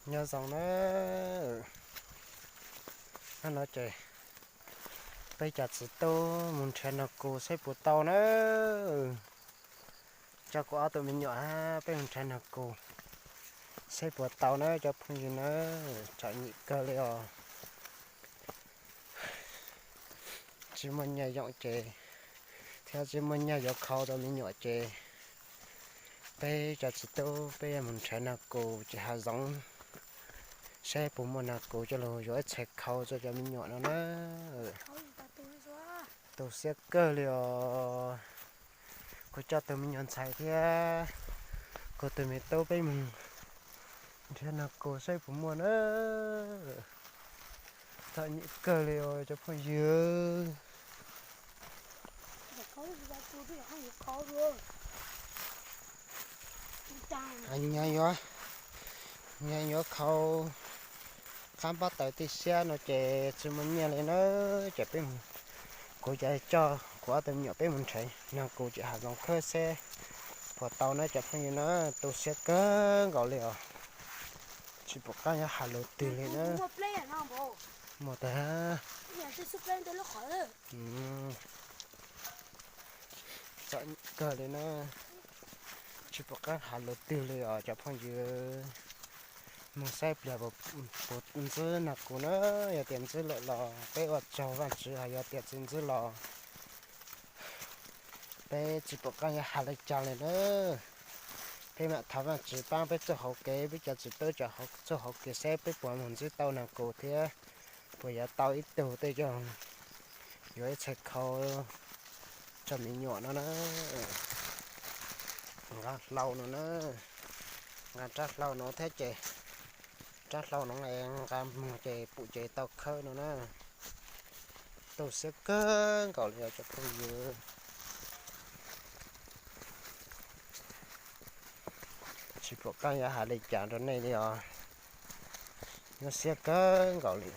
Nyob zoo na, hnub no ces peb cov txiv tub mus nrhiav nag kus saib puas tau na. Coj kuv ob tug me nyuam peb mus nrhiav nag kus saib puas tau na cov phooj ywg na. Txom nyem kawg li os. Tsis muaj nyiaj yoom ces, thiab tsis muaj nyiaj yuav khau rau me nyuam ces peb cov txiv tub peb yuav mus nrhiav nag kus ces hav zoov saib puas muaj nag kus coj los yuav ib txhais khau rau cov me nyuam no na. Tu siab kawg li os. Kuv coj tus me nyuam ntxhais thiab kuv tus me tub peb mus nrhiav nag kus saib puas muaj na. Txom nyem kawg li os cov phooj ywg. Nyias yuav khau qab npab taws tij siab no ces tsis muaj nyiaj li na. Ces peb, kuv coj kuv ob tug me nyuam peb mus nrhiav nag kus ces hav zoov khawb seb puas tau na cov phooj ywg na. Tu siab kawg nkaus li os. Tsis pom qab yuav hais lus twg li na. Muaj tag. Txom nyem kawg li na. Tsis pom qab hais lus twg li os cov phooj ywg. Mus saib pliag puas ntxub nag kus na. Yog tias ntxub lawm los peb ua tsaug Vajtswv, ho yog tias tsis ntxub los peb tsis pom qab yuav hais li cas li na. Peb mam thov Vajtswv pab peb txoj hauv kev, peb cov txiv tub txoj hauv kev seb peb puas mus ntxub tau nag kus thiab puas yuav tau ib tug tej coj yuav ib txhais khau rau me nyuam no na. Nqa hlau no na, nqa rab hlau no thiab ces rab hlau no nqa mus ces pum ces tau khawb no na. Tu siab kawg nkaus li os cov phooj ywg. Tsis pom qab yuav hais li cas rau nej li os. Nyuaj siab kawg nkaus li.